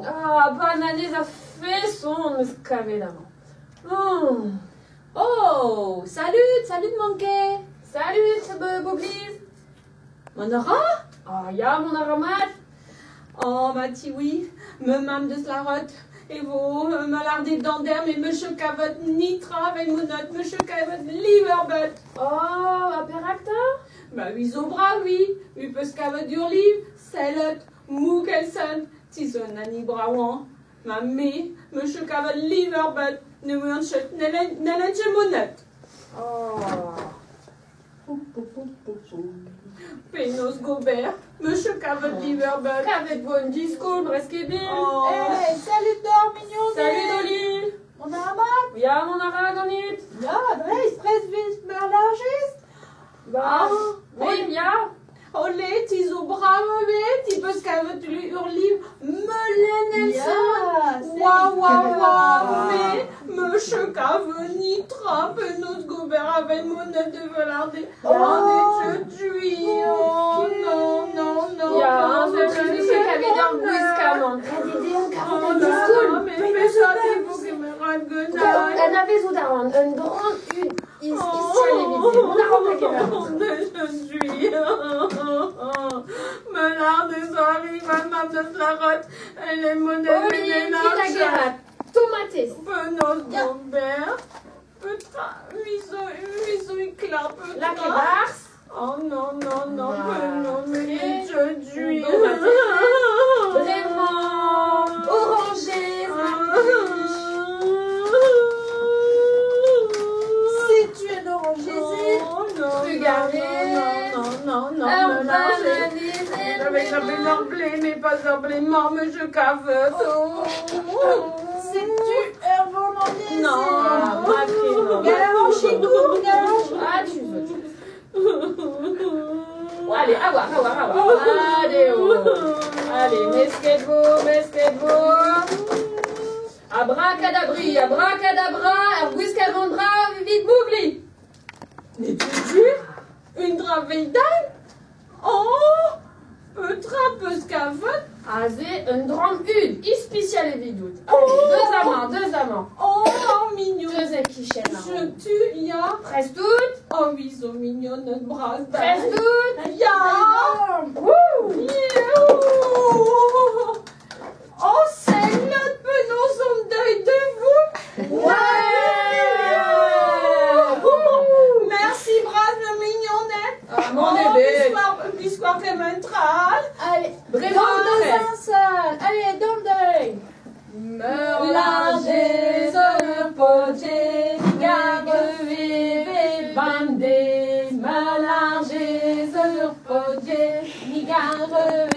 Ah, bananez a-feson 'm eus kavet amañ. Oh, salut, salut Monkey. Salut, Bobliz. Mont a ra? Ah ya, mont a ra mat. Oh, ma tiwi, ma mamm deus lâret e vo ma lardet d'an me meus kavet nitra vel monot, meus kavet liverbet. Oh, ha perak 'ta? Ma ui zo brav, oui, ui peus kavet ur liv, sellet, mouk elsen, tizon ani bravañ. Ma me, meus kavet liverbet, ne ouian ket n'hellen ket monet. Oh. Penaos gober, meus kavet liverbet. Kavet vo un diskoulm, Breskebin. Oh. Hey, salut d'or, mignoned! Salut Oli. Mont a ra mat? Ya, mont a ra ganit. Ya, dreist, prest vez meurlarjez? Bah, Ah, oui, ya. Olé, ti zo brav ivez, ti peus kavet ur liv melen elsen. Ya, Wa, wa, wa, Ah. me, meus kavet nitra penaos gober avel monet de velarde. Oh. An e tui, oh non, non, non. Ya, non, un zo trist meus kavet ur gwiskamant. Ret eo dezhañ Oh kavet un là là, diskoulm. mais peseurt e vo kemerat ganin. Anavezout a ran un grand ud ispisial evit se. Mont a ran da gemerat. Oh, je suis. Me lard de soirée, ma mamm deus lâret, elle est monet Oli, kit da gerat. Tomatez. Penaos Ya. gober, petra, vizo, vizo éclat, petra. Lak e-barzh. Oh non, non, non, Ah, non, mais très je suis. Bremañ, orañjez, Setu un orañjezed? Oh non, Trugarez. non, non, non, ur non, non, bananezenn. Avec la ur blé, mais pas ur blé mort, mais je cave. Oh. Setu ur vananezed? Non. Ah, mat-kenañ. Galant chikour, galant Ah, tu veux. Oh, allez, à voir, à voir, à voir. Allez, oh. Allez, mesket vo, mesket vo. Abracadabri, abracadabra, ur gwiskamant brav evit Mougli. Mais tu tu une draveldane? Oh, petra peus kavet? Aze, un dramm ud, ispisial evidout. Allez, deux amants, deux amants. Oh, mignon. Deux e kichen. Je tu ya. Prest out, Oh, oui, zo mignonne bras. prest out. Ya. Wouh. Yeah. Oh, c'est notre penaos on deuil de vous. Ouais. Merci, bras le mignonnette. Ah, mon Oh, bébé. biscoir clémentral. Allez, Vraiment, dans prest. un seul. Allez, dans le deuil. Meurlarjez ur potier, garde vive bamdez. Meurlarjez ur potier, ni garde